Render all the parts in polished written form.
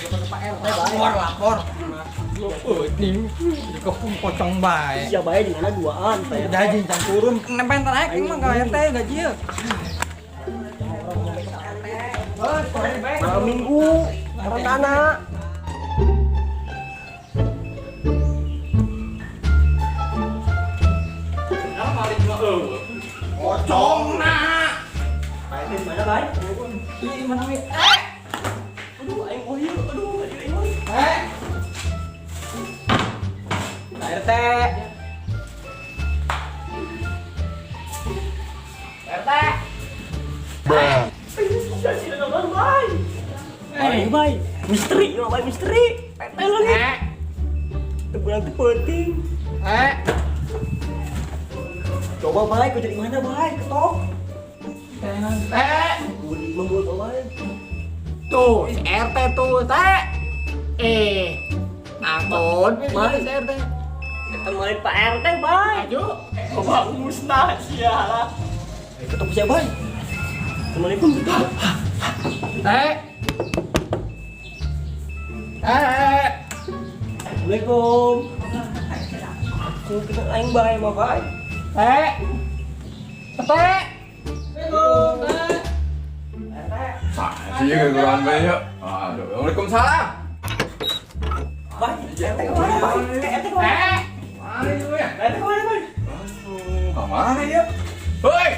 Pak RT lapor lapor. Penting dikepung pocong bae. Sia bae di mana duaan, Pak RT. Gaji can turun, nempen naik emang ke RT gaji ya. Malam Minggu, rencana. Pocong nak. Pak RT di mana, Bay? Ih, mana we? Aduh, aing oh ieu, aduh, aduh aing oi. Eh. Pak RT. RT. Sia sia naon, Bay? Bay, Bay. Misteri, yo, Bay, misteri. PT lagi. Eh. Teu bulan teu penting. Eh. Coba Bay, kau jadi mana, Bay? Ketok. Eh. Membuat Bay. Tuh, RT tuh, Teh. Eh. Nangkon, Bay. si RT. Temenin Pak RT, Bay. Maju. Coba musnah sia lah. Ketok siapa, Bay? Assalamualaikum. Teh. Eh. Assalamualaikum. Aku kena aing bae mah, Bay. Teh. Teh. Assalamualaikum, Teh. Sih kekurangan bae yuk. Aduh, waalaikumsalam. Bay, RT kemana, Bay? RT kemana? Eh. Mana itu ya? RT kemana, Bay? Aduh, kemana ya? Hoi!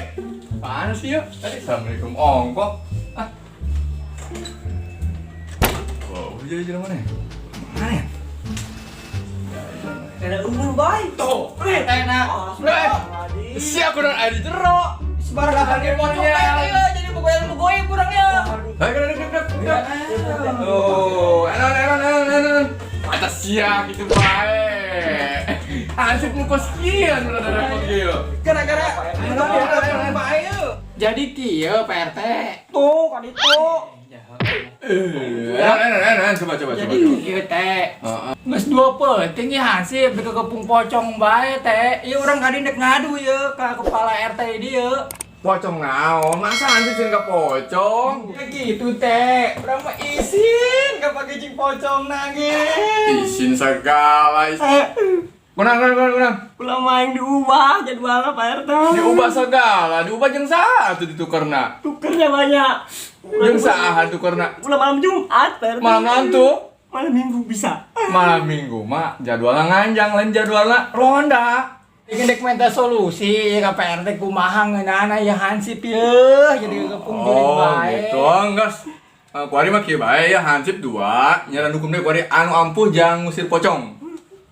Mana sih ya? Tadi assalamualaikum ongkok. Ah. Wow, jadi jalan mana ya? Mana ya? Ada unggul, Bay. Tuh, RT nak. Eh, siap kurang air di jero. Sebarang kata pocong teh ya, jadi bogoy kurang ya. Ayo, duduk, duduk, duduk. Tuh, enak, enak, enak, enak. Atas siang gitu bae. Hansip nu kos kieu nu rada repot kieu. Gara-gara bae. Jadi kieu Pak RT. Tuh, kan itu. Eh, enak, enak, enak, coba, coba, coba. Jadi kieu teh. Heeh. Geus dua peuting ya Hansip dikekepung pocong bae teh. Ieu urang kadi nek ngadu ye ka kepala RT dieu. Pocong naon? Masa hansip sini ka pocong? Ya gitu teh. Urang mah isin ka pake pocong nangis. Isin segala isin. Kunang, kunang, kunang, kunang. Ulah main diubah jadwalnya Pak RT. Diubah segala, diubah jeung saha atuh ditukerna? Tukernya banyak. Jeung saha tukerna? Ulah malam Jumat, Pak RT. Malam nantu? Malam Minggu bisa. Malam Minggu mah jadwalnya nganjang, lain jadwalnya ronda. Ini dek minta solusi ya ka Pak RT kumaha ngeunana ya Hansip ye jadi kekepung jurig Oh, bae. gitu. Enggak. Kuari mah kieu bae ya hansip dua, nyaran dukun deh kuari anu ampuh jang ngusir pocong.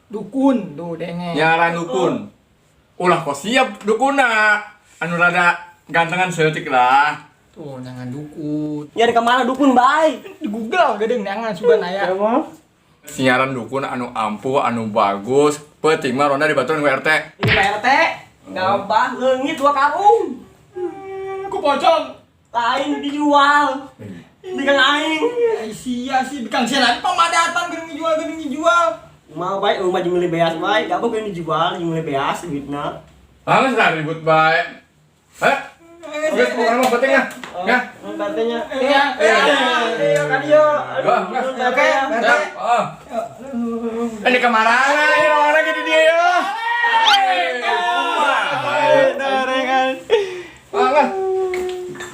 Dukun tuh denge. Nyaran dukun. Ulah kok siap dukuna. Anu rada gantengan seeutik lah. Tuh jangan dukun. Nyari kemana dukun, Bay? Di Google geudeung neangan sugan aya. Emang? Siaran dukun anu ampuh, anu bagus. Peuting mah ronda dibaturan ku RT. Ini Pak RT, gabah leungit 2 karung. Ku pocong. Lain dijual. Di kang aing. Ai sia sih kang sia lagi pamadatan geuning dijual geuning dijual. Mau bae rumah jeung meuli beas bae, gabah geuning dijual jeung meuli beas duitna. Ah, geus lah ribut bae. Heh. Geus pokokna mah penting ya. Ya. Pak RT-nya. Iya. Iya, kan ieu. Wah, geus. Oke, RT. Oh. Ini kemana ini orang gitu dia ya. Wah,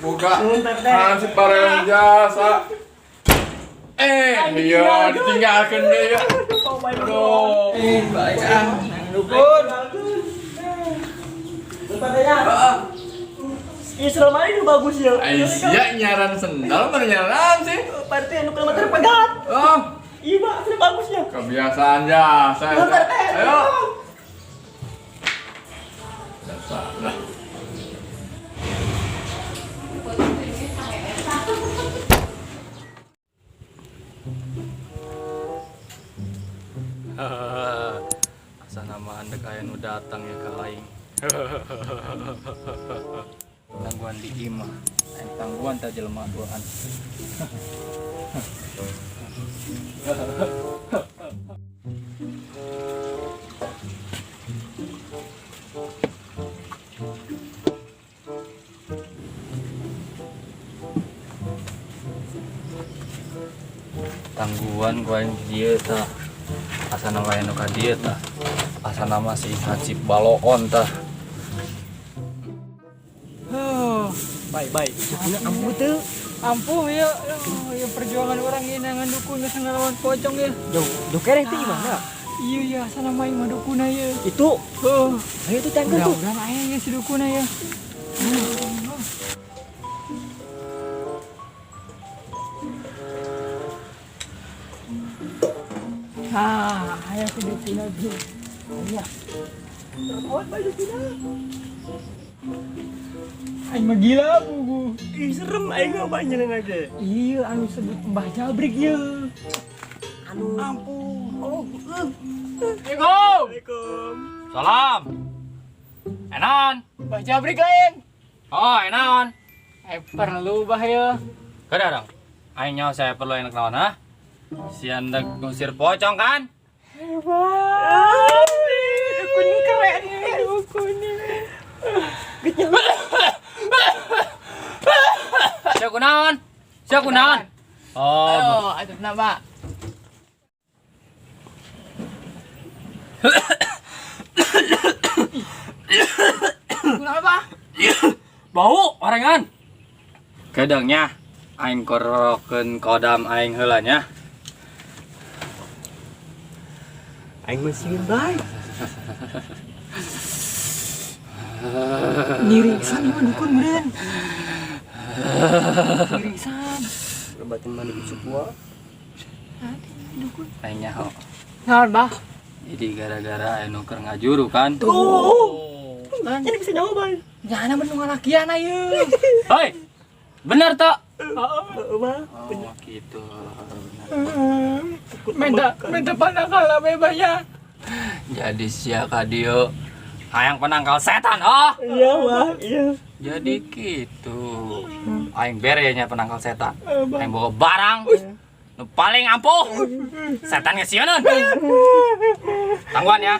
buka. Hansip bareng jasa. Eh, iya ditinggalkan deh ya. Aduh. Eh, baik ah. Dukun. Heeh. Ih, selama ini bagus ya. Aisyah nyaran sendal mana nyaran sih? Pak RT anu kilometer pegat. Oh, Iya, Pak, sudah bagus ya. kebiasaan jasa. Pak RT. Ayo. Salah. Asa nama anda kaya nu datang ya ka aing. Tangguhan di imah. Aing tangguhan ta jelema duaan. Tangguhan. Tangguhan ku aing dieu tah. Asana wae nu ka dieu tah. Asana mah si Hansip baloon tah. Huh. Bye bye. Dukuna ampuh teu? Ampuh ya, oh, ya perjuangan urang ini ngan dukun geus ngelawan pocong ya. Jauh, jauh kereh teh gimana? Iya ya, sana main mah dukuna ya. Itu, Oh, ayo tuh tanggal tuh. mudah-mudahan aya ya si dukuna ya. Ah, aya si dukuna tuh. Aya. Awan bae dukuna. Aing mah gila buku. Ih, serem aing mah banyak aja. Iya, anu sebut Mbah Jabrik ya. Anu Ampun. Oh, Assalamualaikum. Assalamualaikum. Salam. Enon. Mbah Jabrik lain. Oh, enon. Eh perlu bah ya. Kada dong. Aing nyaho saya perlu enak naon ha? Si anda ngusir pocong kan? Hebat. Dukun keren ini dukun ini. Sia kunaon? Sia kunaon? Oh, Ayo, atuh nama. Kenapa? Bau orengan. Kedengnya aing korokeun kodam aing heula nya. Aing mah sieun bae. Ngirisan ieu mah dukun meureun. Ngirisan. Lebatin mandi isuk gua. Dukun. Aing nyaho. Naon, Bah? Jadi gara-gara aing nu keur ngajuru kan. Oh. Kan Ini bisa nyawa bae. jangan mah nu ngalakian ayeuna. Hoi. Bener toh? Heeh, Bah. Oh, gitu. Minta minta panangkal we banyak. Jadi sia ka dieu hayang penangkal setan, oh. Iya, Bah. Iya. Jadi gitu. Aing bere nya penangkal setan. Aing bawa barang nu paling ampuh. Setan ngesieuneun. Tangguhan ya.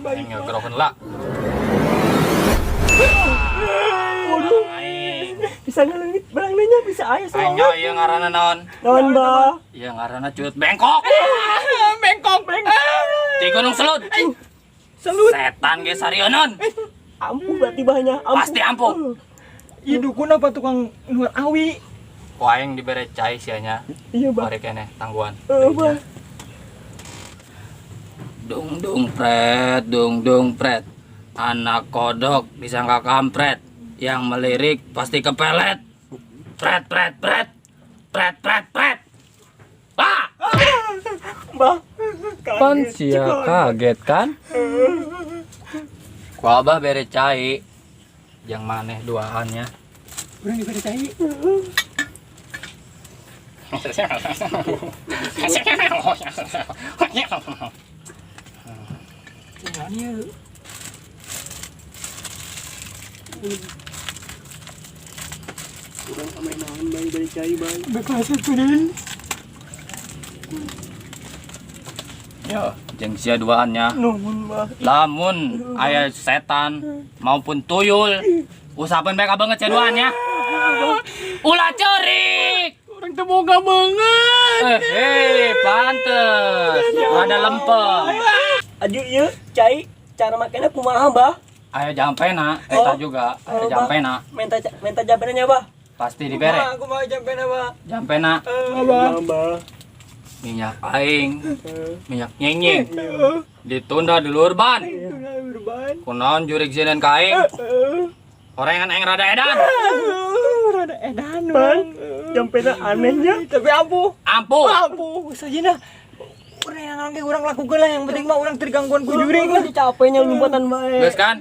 Aing ngegerokeun lah. Waduh. Aing. Bisa ngeleungit barang nanya bisa aya Aing soalnya. nyaho ieu ngaranna naon? Naon, Bah? Ieu ngaranna cuut bengkok. Bengkok, bengkok. Di Gunung Selut. Selut. Setan ge sarieun. Ampuh berarti bahnya. Ampuh. Pasti ampuh. Ieu dukun apa tukang nuar awi? Ku aing dibere cai sia nya. Iya, Bah. Bari keneh tangguhan. Heeh, Bah. Dung dung pret, dung dung pret. Anak kodok disangka kampret. Yang melirik pasti kepelet. Pret pret pret. Pret pret pret. Ah! Bah. Pan sia kaget kan? Ku abah bere cai. Yang maneh duaannya. Urang dibere cai. Jangan ieu. Urang ameh naon bae bari cai bae. Bebas kudu. Yo, jeung sia duaannya. Nuhun, Bah. Lamun aya setan maupun tuyul, usapan bae banget sia duaannya. Ulah ceurik. Urang teu boga banget. Eh, eh, pantes. Ada lempeng. Aduh ieu cai cara makannya kumaha, Bah? Ayo jampena, eta Oh. juga, ayo Oh, Bah. jampena. Minta minta jampenannya, Bah. Pasti dibere. Aku mau jampen apa? Jampena Apa? Bah. minyak aing, minyak nyenyeng. Ditunda di luar ban. Urban. Kunaon jurig sieun ka aing? Horengan aing rada edan. Rada edan, Bang, jampena anehnya. Tapi ampuh. Ampuh. Ampuh, sajina. Urang yang orang urang lakukan lah yang penting mah urang tergangguan ku jurig lah. Capeknya lompatan bae. Geus kan?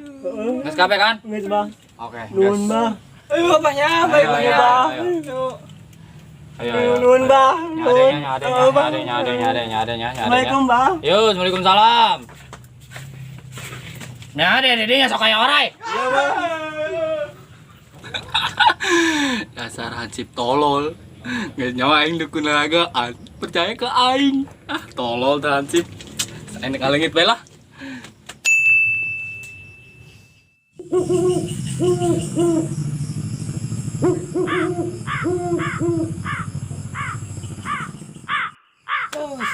Geus kabeh kan? Geus, Bah. Oke, Nuhun, geus. Bah. Ayo bapaknya, baik Ayo, baik ayo, Bah. ayo. Ayo. Ayo, ayo. Nuhun, Bah. Nyadenya, nyadenya, nyadenya, nyadenya, nyadenya, nyadenya. Assalamualaikum, Bah. Yo, Waalaikumsalam. Nyade didinya sok kaya orai. Iya, Bah. Dasar hansip tolol. Nggak nyawa aing dukun lalagaan. Percaya ke aing. Ah, tolol teh hansip. Enak alengit bae lah.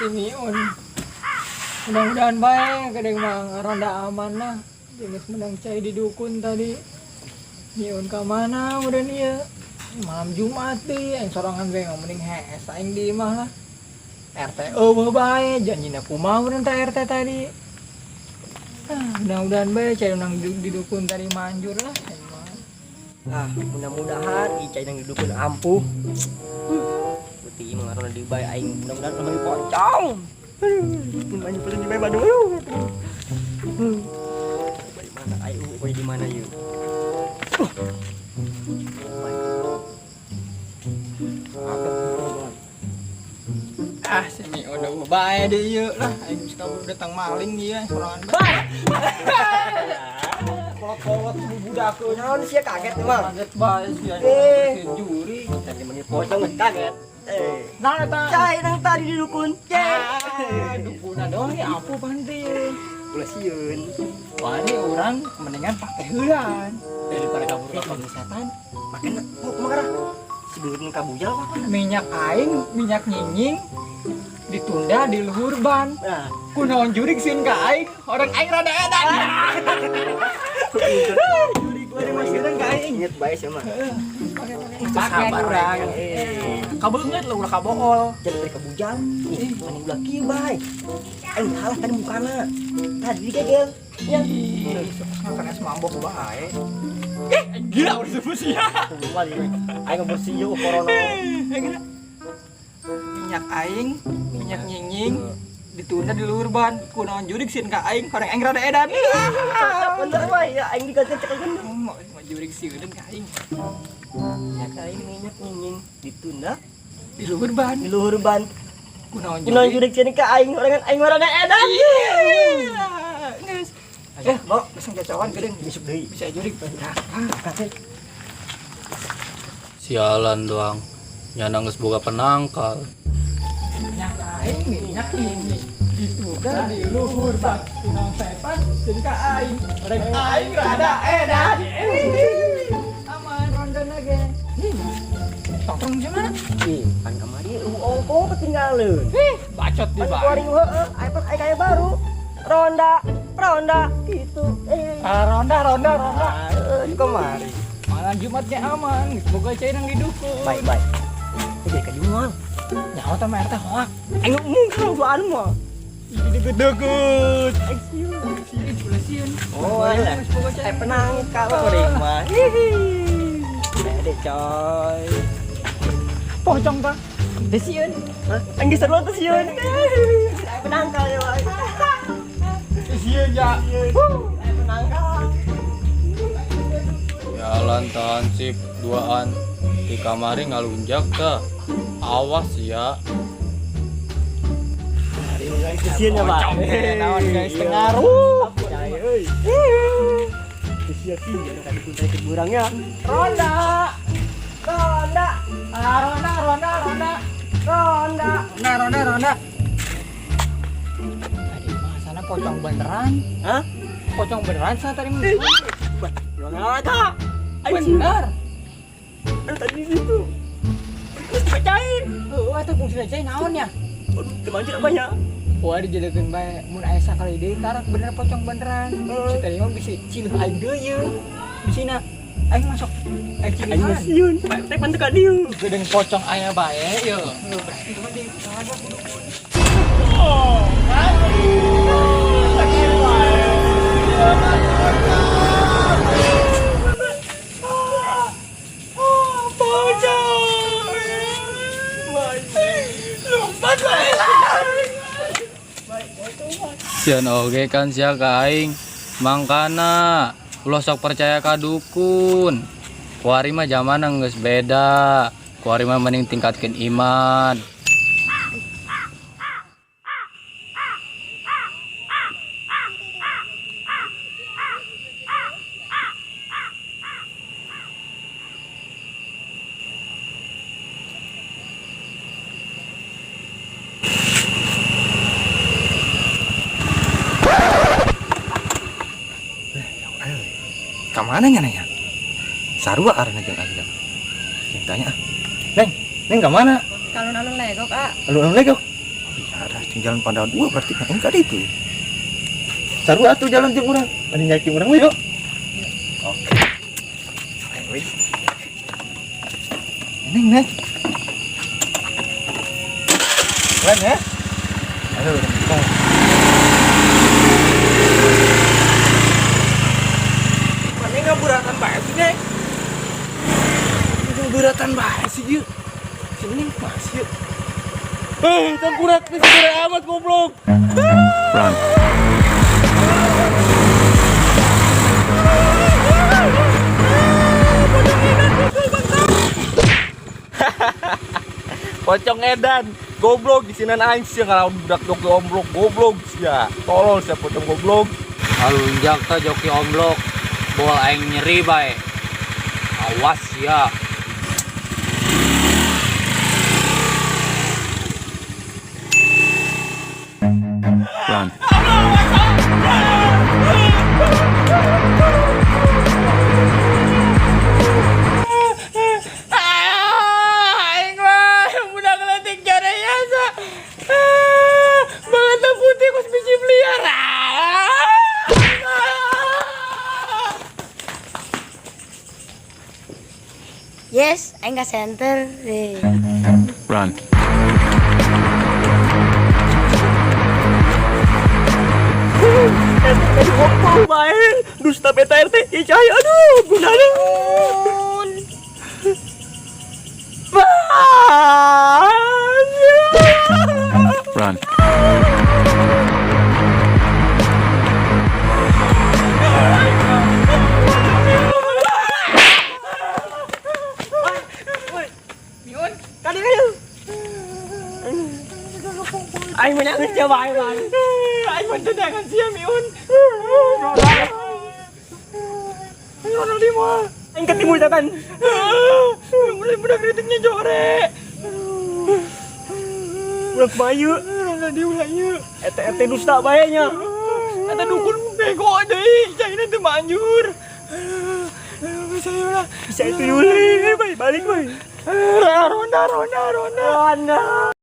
Si Miun. Mudah-mudahan bae kadang mah ronda aman lah. Geus menang cai di dukun tadi. Miun ka mana mudah ieu? Malam Jumat deui aing sorangan bae, mending hees aing di imah lah. RT euweuh bae, janjina kumaha mun teh RT tadi. Ah, mudah-mudahan bae cai nang di dukun tadi manjur lah aing mah. Ah, mudah-mudahan cai nang di dukun ampuh. Putih mah ngaran di bae aing, mudah-mudahan kembali pocong. Aduh, banyak paling di bae Bandung. Aduh. Bae mana aing, bae di mana yeuh? Ah, si Miun udah bae deh ieu lah. Aing geus kabur datang maling ieu sorangan bae. Kolot-kolot budak. Naon sia kaget emang? Kaget bae sia. Eh. Juri. Tadi manggil pocong geus kaget. Eh. Nah, eta. Cai nang tadi di dukun. Cai. Ah, dukuna doang ya ampuh panti. Ulah sieun. Wah, ini orang mendingan pakai heulan daripada kabur ke kampung setan. Makan mau kumaha? Sebelum kabujal apa? Minyak aing, minyak nyinying ditunda di luhur ban. Nah, Kunaon jurik sieun ka aing, orang aing rada edan. jurik wae masih ka aing. Inget bae sia mah. Pakai urang. Kabeungeut lu ulah kabool. Jangan dari kabujal. Ih, mana ulah kieu bae. Aing salah tadi mukana. Tadi digegel. Ya. Ih, sok makan es mabok bae. Eh, gila udah sebut sih ya. Aing bersih yeuh corona. Minyak aing, minyak nyinying ditunda di luhur ban. Kunaon jurik sieun ka aing, orang aing rada edan. Bener bae ya aing diganti cekel bener. Mau mau jurik sieun ka aing. Minyak aing minyak nyinying ditunda Di luhur ban. di luhur ban. Kunaon Kunaon jurik. jurik sieun ka aing, orangan aing rada edan. Iya. Geus. Eh, Bawa bisa gacawan geuning. besok deui. Bisa jurik. Nah, Kasih. Sialan doang. Nyana geus boga penangkal. Minyak aing, minyak nyinying ditunda di luhur ban. Kunaon setan sieun ka aing. Orang aing rada edan. Aman rondona ge. Tongkrong di mana? Ih, pan kamari eueuh ongko ketinggalan. Ih, bacot di Pan bae. kuari heeh, aya pan aya kaya baru. Ronda, ronda gitu. Eh. Ah, ronda, ronda, ronda. Ah, di kemari. Malam Jumatnya aman, geus boga cai nang di dukun. Baik, baik. Ini jadi kajuan. Nyawa teh mah RT hoak. Aing ngomong kalau duaan mah. Ini deket-deket. Aing sieun. Sieun, ulah sieun. Oh, alah. Geus boga cai. Eh, penang kalau kuring mah. Hihi. Pede coy. Pocong tah. Teu sieun. Hah? Aing geus seru teh sieun. Aing penangkal ya, Bang. Teu sieun ya. Aing penangkal. Jalan tansip duaan di kamari ngalunjak tah. Awas ya. Sieun ya, Bang. Pocong teh naon guys tengaruh. Cai euy. Sia sih tadi kuntai ke burangnya. Ronda. Ronda, Ah, ronda, ronda, ronda. ronda. Ronda, ronda, ronda. Tadi mah sana pocong beneran. Hah? Pocong beneran sana tadi. Wah, ulang ada. Aing sieun. Bener. Aduh, tadi di situ. Terus dibacain. Heuh, eta fungsina cai naon ya? Aduh, teman apa ya? Wah, dijadikan bae mun aya sakali deui karak bener pocong beneran. Si tadi mah bisa cileuh aing deui ye. Bisina aing masuk aing Aing cilihan. sieun, teh pan teu ka dieu. Gedeng pocong aya bae ye. Heuh, berarti mah di ada kudu. Sieun oge kan sia ka aing. Mangkana ulah sok percaya ka dukun. Kuari mah zamanna geus beda. Kuari mah mending tingkatkeun iman. Kamana nya neng ya? Sarua arahna jeung aing. Yang tanya ah. Neng, Neng ka mana? Alun-alun legok, ah. Alun-alun legok. Ih, ada jalan pada dua berarti kan ka ditu. Sarua atuh jalan jeung urang. Mending nyaik jeung urang we yuk. Oke. Ayo we. Neng, neng. Keren ya? Ayo, kita. Mana ngaburatan bae sih, Neng? Ngaburatan bae sih, ieu. Si Neng masih. Eh, tangkurak nih segera amat goblok. Run. Pocong edan, goblok di sinan aing sia ngalawan budak joki omblok goblok sia. Tolol sia pocong goblok. Alunjak teh joki omblok. Bol aing nyeri bae. Awas ya. Run. Aing mah budak leutik jare asa. Banget putih kos biji liar. Yes, aing ka center deh. Run. Aduh, bae. Dusta beta RT, icai aduh, gunana. Bah. Run. Kali kali. Aing menangis sia bae bae. Aing mah tendangan sia Miun. Aing di mah. Aing ketemu setan. Mulai budak kritiknya jore. Budak bayu. Ronda di ulah ieu. Eta RT dusta bae nya. Eta dukun bego deui, caina teu manjur. Aduh, bisa lah. Bisa itu yuli, balik balik bae. Ronda, ronda, ronda. Ronda.